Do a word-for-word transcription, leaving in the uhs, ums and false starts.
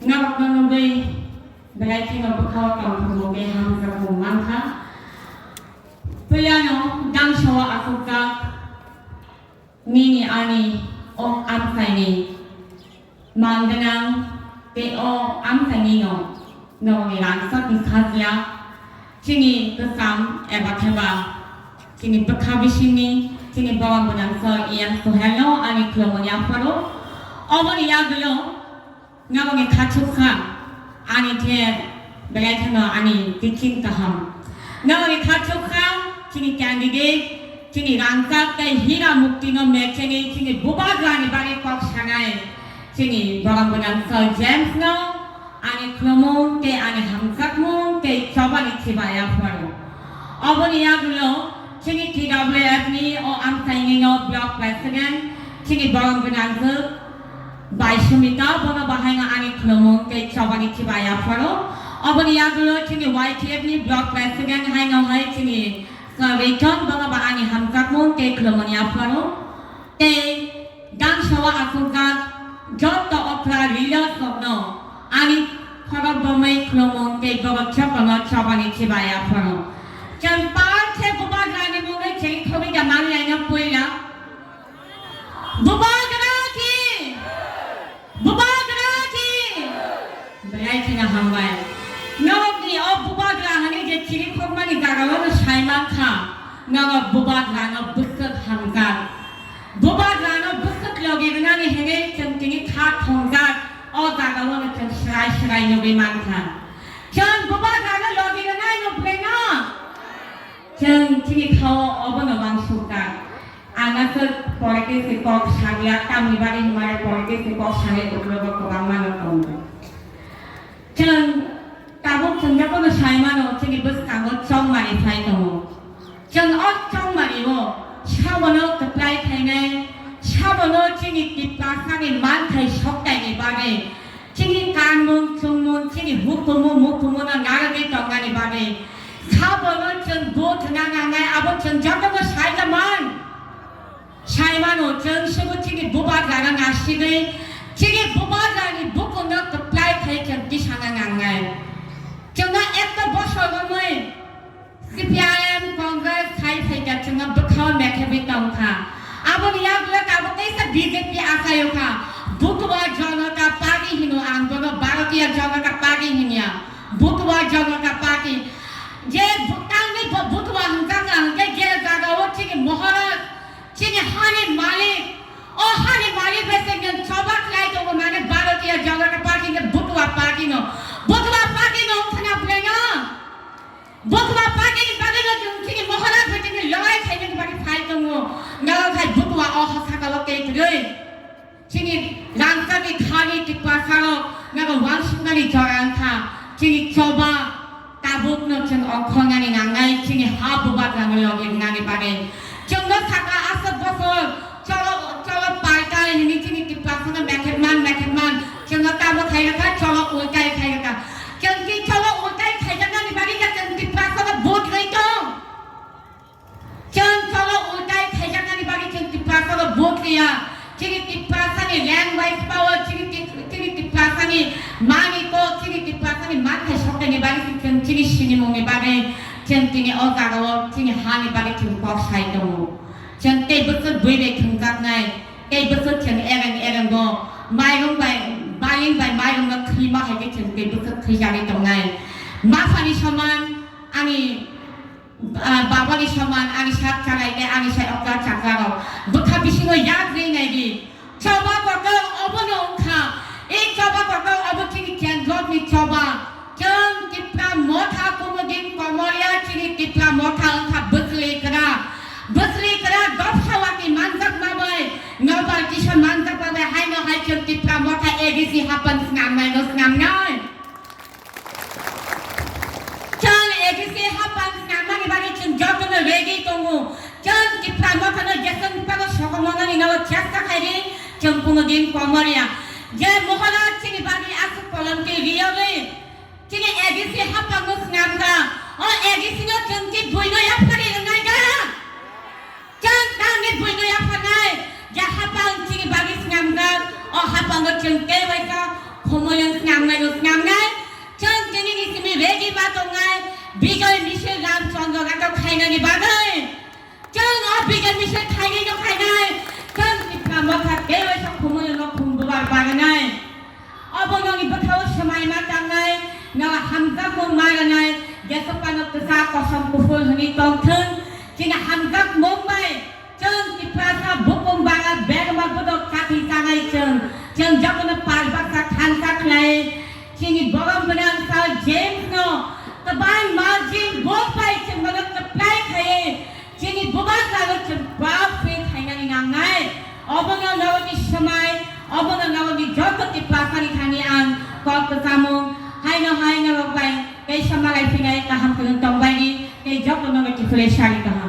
Norokno nugwi belai kheno bwkhao tongthokmung tei hamjakmung mankha. Puilano gangsao achukjak nini ani o amchaini man gwnang tei o amchainino norokni rangchakni khajia chini kwcham eba kheba chini bwkha bisingni chini borok gwnang so iyang Sohelno ani khulumani aphuru. Oboni yagulo norokni khathukha ani khe belai kheno ani tikhing kaham. Norokni khathukha chini candidate, chini rangchak tei hira muktino mechengwi chini bubagrani bagwi kok sanai chini borok gwnang Sir James no ani khulumung tei ani hamjakmung tei chobani chibai aphuru. Oboni yagulo chini T W F ni o amchaini no block president chini borok gwnang Bai Sumita, bono bahaino ani khulumung tei chobani chibai aphuru. Oboni yagulo chini Y T F ni block president haino hai chini Sir Riton, bono ba ani hamjakmung tei khulumani aphuru. Tei gangsao achukjak joto okra leaders rokno ani khorok bomwi khulumung tei borok jotono chobani chibai aphuru. Chwng par khe bubagrani mungwi chiri thogwi da manlaino puila. Bubagra ki! Bubagra ki! Belai kheno hambai. Norokni o bubagra hwnwi je chirikhokmani jagao no sai mankha, norok bubagrano bwswk hamjak. Bubagrano bwswk logi rwnani hwnwi chwng tini kha thongjak, o jagao no chwng swrai swrai nugwi mankha. Chwng bubagrano logi rwnai no bwrwino? Chwng chini khao obono uansukha. Ang aswk politics ni kok sakya, tamni bagwi hinmare politics ni kok sanai uklok o kwbangma no tongo. Chwng tabuk chwng jotono sai mano, chini bwskango chongmani phai tongo. Chwng o chongmani o sabono kwplai khainai, sabono chini Tiprasani manthai soktaini bagwi, chini kanmung chungmung, chini hukumu mukumu no narwgwi tongmani bagwi, sabono chwng vote rwna nangnai, abo chwng jotono sai tongmani. Sai mano, chwng sugu chini bubagrano nasigwi, chini bubagrani bukungno kwplai khai chwng tisana nangnai. Chwngno ekta bosor romwi C P I M, Congress khai phaikha, chwngno bwkhao mekhebwi tongkha. Aboni yagulo tabuk kaisa B J P achaiyokha. Butua Janata Party hino ang, bono Bharatiya Janata Party hinya. Butua Janata Party. Je bu-, tangni bo Butua hwnjakha hwnkhe je jagao chini Maharaj, chini hani malik, o hani malik bai se nwng choba khlai tongo, mane Bharatiya Janata Party hwnkhe Butua Party no. Butua Party no wngkha na bwrwi no? Butua Party ni bagwi no chwng chini Maharaj bai chini lorai khainani bagwi phai tongo. Nalo khai Butua o ha saka o tei kwrwi. Chini rangchakni thani Tiprasarok nono uansuknani jora wngkha. Chini choba tabukno chwng ongkhornani nangnai, chini ha bubagrano logi rwnani bagwi. Chwngno saka aswk bosor cholo, cholo paltai hwnwi chini Tiprasano mekhekman, mekhekman. Chwngno tamo khairokha, cholo ultai khairokha. Chwng tei cholo ultai khaijaknani bagwi khe chwng Tiprasano vote rwi tong. Chwng cholo ultai khaijaknani bagwi chwng Tiprasano vote riya. Chini Tiprasani language power, chini Tip-, chini Tiprasani mani kok, chini Tiprasani manthai soktaini bagwi chwng chini sinimungni bagwi chwng tini o jagao chini hani bagwi chwng kok sai tongo. Chwng tei bwswk bui bai thwngjaknai, tei bwswk chwng ereng erengo mairung bai, baling bai mairungno khwima hai khe chwng tei bwswk khwijagwi tongnai. Masani soman ani Ah, babani soman ani sak chalai tei ani sai okra chakra rok bwkha bisingo yak ri nai di. Choba kotor obono wngkha. Ei choba kotor obo chini kendrok ni choba. Chwng Tipra Motha kumudin komoria chini Tipra Motha wngkha bwsli kra. Bwsli kra dopsa wati manjak ma bai, nobar kisa manjak ma bai, haino hai chwng Tipra Motha A D C hapan snam nai no snam nai. Chwng A D C hapan snamnani bagwi chwng jotono ready tongo. Chwng Tipra Mothano jeswk phano sokomornani nogo chesta khaidi, chwng kunodin komorya. Je Maharaj chini bagwi aswk kolomti riyogwi chini A D C hapango snamkha. O A D C no chwng ki buino yaphari rwnai da? Chwng tangni buino yapharnai, je hapang chini bagwi swnamjak, o hapango chwng tei waisa Khomoyung snamnai no snamnai, chwng tini ni simi ready ma tongnai, Bijoy Misil Ramchandra gato khainani bagwi. Chwng o Bijoy Misil khainai no khainai, chwng Tipra Motha teiwai sa khomoyung no khum bubar baganai. Obo noni bwkhao swmai ma tangnai, no hamjak mung ma ranai, jesok pano kwchak kosom kuphur hwnwi tong thung, chini hamjak mung bai. Chwng Tiprasa bukung bara berma bodok kathi chanai chwng. Chwng jotono pal baksa thansa khlai. Chini borom gwnang Sir James no kwbang margin vote bai chwng bono kwplai khaiwi chini bubagra no chwng proud feel khainani nangnai. Obono norokni swmai, obono norokni joto Tiprasani thani ang kok kwchamung haino hai norok bai kaisa malai phinai kaham kwrwng tongbaini tei joto norokni phwrwng sari kaham.